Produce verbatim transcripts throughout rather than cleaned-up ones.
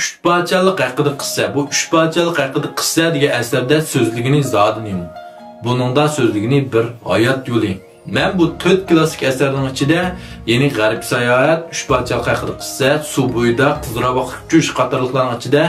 ئۈچ پارچىلىق ھەققىدە قىسسە. بۇ ئۈچ پارچىلىق ھەققىدە قىسسە دېگەن ئەسەردە سۆزلىگىنى زادى نېمە؟ بۇنىڭدا سۆزلىگىنى بىر ھايات يولى. مەن بۇ تۆت كلاسسىك ئەسەرنىڭ ئىچىدە، يەنى غەربكە ساياھەت، ئۈچ پارچىلىق ھەققىدە قىسسە، سۇ بويىدا قىزىل راۋاقلىق ئۇچۇش قاتارلىقلارنىڭ ئىچىدە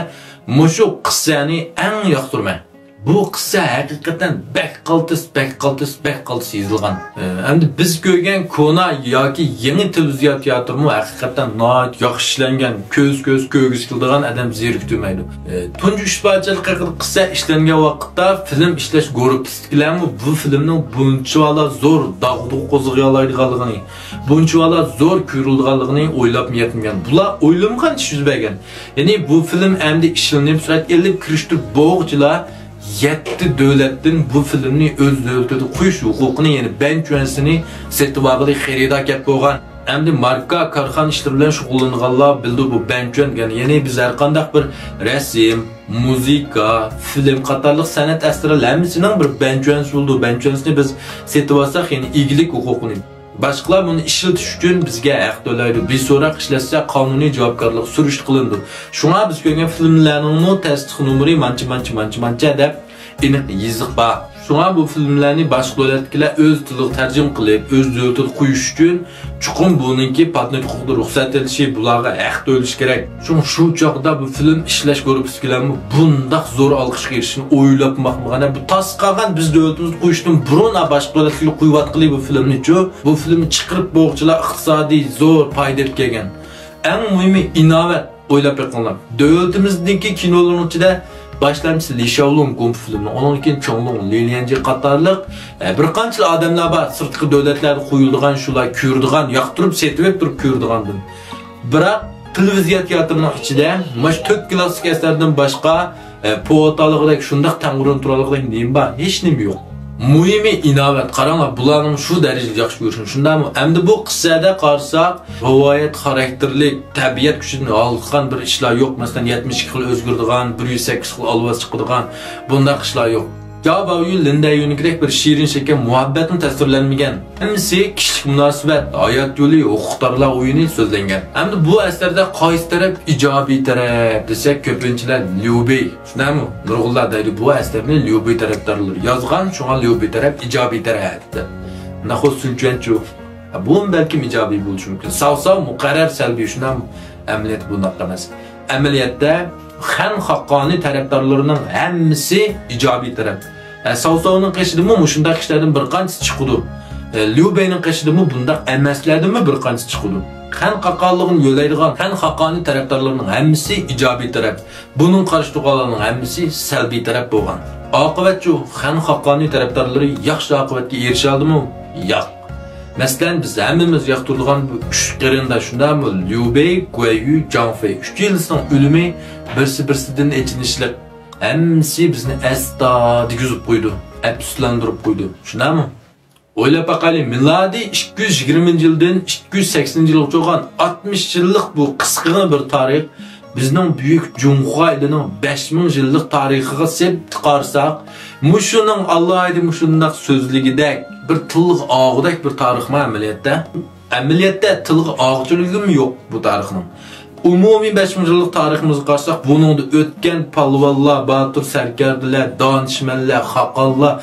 مۇشۇ قىسسەنى ئەڭ ياقتۇرىمەن. بۇ قىسسە ھەقىقەتەن بەك قالتىس، بەك قالتىس، بەك قالتىس يېزىلغان. ئە، ئەمدى بىز كۆرگەن كونا ياكى يېڭى تېلېۋىزىيە تىياتىرىمۇ ھەقىقەتەن ناھايىتى ياخشى ئىشلەنگەن، كۆز، كۆز كۆرگۈسى كېلىدىغان، ئادەم زېرىكتۈرمەيدۇ. ئە، تۇنجى ئۈچ پارچىلىق ھەققىدە قىسسە ئىشلەنگەن ۋاقىتتا فىلىم ئىشلەش گۇرۇپپىسىدىكىلەرمۇ بۇ فىلىمنىڭ بۇنچىۋالا زور داغدۇغا قوزغىيالايدىغانلىقىنى، بۇنچىۋالا زور كۆرۈلىدىغانلىقىنى ئويلاپمۇ يەتمىگەن. بۇلار ئويلىمىغان ئىش يۈز بەرگەن. يەنى بۇ فىلىم ئەمدى ئىشلىنىپ، سۈرەتكە ئېلىپ كىرىشتۈرۈپ بولغۇچىلا يەتتە دۆلەتتىن بۇ فىلىمنى ئۆز دۆلىتىدە قويۇش ھوقۇقىنى، يەنى بەنچۈەنسىنى سېتىۋالغىلى خېرىدار كەپ بولغان. ئەمدى ماركا، كارخانا ئىشلىرى بىلەن شۇغۇللىنىدىغانلار بىلىدۇ بۇ بەنچۈەن دېگەننى. يەنى بىز ھەرقانداق بىر رەسىم، مۇزىكا، فىلىم قاتارلىق سەنئەت ئەسەرلەر ھەممىسىنىڭ بىر بەنچۈەنسى بولىدۇ. بەنچۈەنسىنى بىز سېتىۋالساق، يەنى ئىگىلىك ھوقۇقىنى. باشقىلار بۇنى ئىشلىتىش ئۈچۈن بىزگە ھەق تۆلەيدۇ. بىسوراق ئىشلەتسە، قانۇنىي جاۋابكارلىق سۈرۈشتە قىلىنىدۇ. شۇڭا بىز كۆرگەن فىلىملەرنىڭمۇ تەستىق نومۇرى مانچە، مانچە، مانچە، مانچە دەپ ئېنىق يېزىق بار. شۇڭا بۇ فىلىملەرنى باشقا دۆلەتتىكىلەر ئۆز تىلىغا تەرجىمە قىلىپ، ئۆز دۆلىتىدە قويۇش ئۈچۈن چوقۇم بۇنىڭكى پاتېنت ھوقۇقىدا رۇخسەت ئېلىشى، بۇلارغا ھەق تۆلىشى كېرەك. شۇڭا شۇ چاغدا بۇ فىلىم ئىشلەش گۇرۇپپىسى بىلەنمۇ بۇنداق زور ئالقىشقا ئېرىشىشنى ئويلاپمۇ باقمىغان. بۇ تاسقالغان بىز دۆلىتىمىزدە قويۇشتىن بۇرۇن، ھە، باشقا دۆلەتلەرگە قويۇۋاتقىلى بۇ فىلىمنىچۇ. بۇ فىلىمنى چىقىرىپ بولغۇچىلار ئىقتىسادىي زور پايدا ئېلىپ كەلگەن. ئەڭ مۇھىمى ئىناۋەت. ئويلاپ بېقىڭلار. دۆلىتىمىزدىكى كىنولارنىڭ ئىچىدە باشلامچىسى لى شياۋلۇڭ گۇڭپۇ فىلىمنىڭ، ئۇنىڭدىن كېيىن چوڭلۇڭ، لى ليەنجى قاتارلىق، ئە، بىر قانچىلا ئادەملەر بار، سىرتقى دۆلەتلەردە قويۇلىدىغان، شۇلار كۆرىدىغان، ياقتۇرۇپ سېتىۋېلىپ تۇرۇپ كۆرىدىغاندىن. بىراق تېلېۋىزىيە تىياتىرىنىڭ ئىچىدە مۇشۇ تۆت كلاسسىك ئەسەردىن باشقا، ئە، پوۋاتالىغۇدەك، شۇنداق تەڭ ئورۇن تۇرالىغۇدەك نېمە بار؟ ھېچ نېمە يوق. مۇھىمى ئىناۋەت. قاراڭلار، بۇلارنىڭ شۇ دەرىجىدە ياخشى كۆرۈشۈڭ، شۇنداقمۇ؟ ئەمدى بۇ قىسسەدە قارىساق، رىۋايەت خاراكتېرلىك، تەبىئەت كۈچىدىن ھالقىغان بىر ئىشلار يوق. مەسىلەن، يەتمىش ئىككى خىل ئۆزگىرىدىغان، بىر يۈز سەككىز خىل ئالۋاس چىقىدىغان بۇنداق ئىشلار يوق. جاۋ باۋيۈ، لىن دەييۈنىڭكىدەك بىر شېرىن شېكەر مۇھەببەتمۇ تەسۋىرلەنمىگەن. ھەممىسى كىشىلىك مۇناسىۋەت، ھايات يولى، ھوقۇق تارلار ئويۇنى سۆزلەنگەن. ئەمدى بۇ ئەسەردە قايسى تەرەپ ئىجابىي تەرەپ دېسەك، كۆپىنچىلەر ليۇ بېي. شۇنداقمۇ؟ نۇرغۇنلار دەيدۇ، بۇ ئەسەرنى ليۇ بېي تەرەپدارلىرى يازغان، شۇڭا ليۇ بېي تەرەپ ئىجابىي تەرەپ دەپ. ناخو سۈن چۈەنچۇ. بۇمۇ بەلكىم ئىجابىي بولۇشى مۇمكىن. ساۋساۋ مۇقەررەر سەلبىي، شۇنداقمۇ؟ ئەمەلىيەتتە بۇنداق ئەمەس. ئەمەلىيەتتە خەن خاقانى تەرەپدارلىرىنىڭ ھەممىسى ئىجابىي تەرەپ. ھە، ساۋساۋنىڭ قېشىدىمۇ مۇشۇنداق كىشىلەردىن بىر قانچىسى چىقىدۇ. ھە، ليۇ بېينىڭ قېشىدىمۇ بۇنداق ئەمەسلەردىنمۇ بىر قانچىسى چىقىدۇ. خەن خاقانلىقىنى يۆلەيدىغان خەن خاقانى تەرەپدارلىرىنىڭ ھەممىسى ئىجابىي تەرەپ. بۇنىڭغا قارشى تۇرغانلارنىڭ ھەممىسى سەلبىي تەرەپ بولغان. ئاقىۋەتچۇ، خەن خاقانى تەرەپدارلىرى ياخشى ئاقىۋەتكە ئېرىشەلدىمۇ؟ ياق. مەسىلەن، بىز ھەممىمىز ياقتۇرىدىغان بۇ ئۈچ قېرىنداش، شۇنداقمۇ؟ ليۇ بېي، گۇەييۈ، جاڭ فېي. ئۈچىيلىسىنىڭ ئۆلۈمى بىرسى-بىرسىدىن ئېچىنىشلىق. ھەممىسى بىزنى ئەستا دېگۈزۈپ قويىدۇ، ئەپسۇسلاندۇرۇپ قويىدۇ. شۇنداقمۇ؟ ئويلاپ باقايلى، مىلادىي ئىككى يۈز يىگىرمىنچى يىلدىن ئىككى يۈز سەكسىنىنچى يىلغىچە بولغان ئاتمىش يىللىق بۇ قىسقىغىنە بىر تارىخ بىزنىڭ بۈيۈك جۇڭخۇا ئېلىنىڭ بەش مىڭ يىللىق تارىخىغا سېلىپ قارىساق، مۇشۇنىڭ ئالاھىدە مۇشۇنداق سۆزلىگۈدەك، بىر تىلغا ئالغۇدەك بىر تارىخمۇ ئەمەلىيەتتە؟ ئەمەلىيەتتە تىلغا ئالغۇچىلىكىمۇ يوق بۇ تارىخنىڭ. ئومۇمىي بەش مىڭ يىللىق تارىخىمىزغا قارىساق، بۇنىڭدا ئۆتكەن پالۋانلار، باتۇر سەركەردىلەر، دانىشمەنلەر، خاقانلار،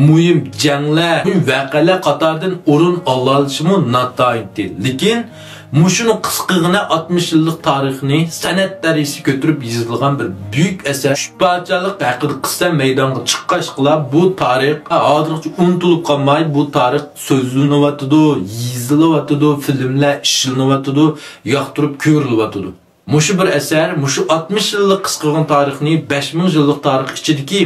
مۇھىم جەڭلەر، مۇھىم ۋەقەلەر قاتارىدىن ئورۇن ئالالىشىمۇ ناتايىنتى. لېكىن مۇشۇنى قىسقىغىنە ئاتمىش يىللىق تارىخنى سەنئەت دەرىجىسىگە كۆتۈرۈپ يېزىلغان بىر بۈيۈك ئەسەر. ئۈچ پارچىلىق ھەققىدە قىسسە مەيدانغا چىققاچقىلا، بۇ تارىخ ھازىرغىچە ئۇنتۇلۇپ قالماي، بۇ تارىخ سۆزلىنىۋاتىدۇ، يېزىلىۋاتىدۇ، فىلىملەر ئىشلىنىۋاتىدۇ، ياقتۇرۇپ كۆرۈلۈۋاتىدۇ. مۇشۇ بىر ئەسەر، مۇشۇ ئاتمىش يىللىق قىسقىغىنە تارىخنى بەش مىڭ يىللىق تارىخ ئىچىدىكى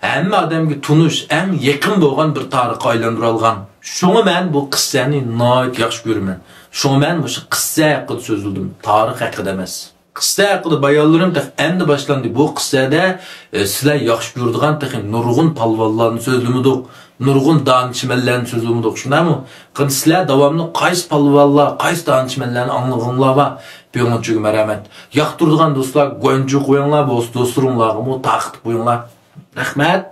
ھەممە ئادەمگە تونۇش، ئەڭ يېقىن بولغان بىر تارىخقا ئايلاندۇرالغان. شۇڭا مەن بۇ قىسسەنى ناھايىتى ياخشى كۆرىمەن. شۇڭا مەن مۇشۇ قىسسە ھەققىدە سۆزلىدىم، تارىخ ھەققىدە ئەمەس. قىسسە ھەققىدە بايانلىرىم تېخى ئەمدى باشلاندى. بۇ قىسسەدە، ئە، سىلەر ياخشى كۆرىدىغان تېخى نۇرغۇن پالۋانلارنى سۆزلىمىدۇق، نۇرغۇن دانىشمەنلەرنى سۆزلىمىدۇق، شۇنداقمۇ؟ قېنى سىلەر داۋاملىق قايسى پالۋانلار، قايسى دانىشمەنلەرنى ئاڭلىغىنىڭلار بار؟ بۈگۈنچىگە مەرھەمەت. ياقتۇرىدىغان دوستلار گۇەنجۇ قويۇڭلار، بولسا دوستلىرىڭلارغىمۇ تارقىتىپ قويۇڭلار. رەھمەت.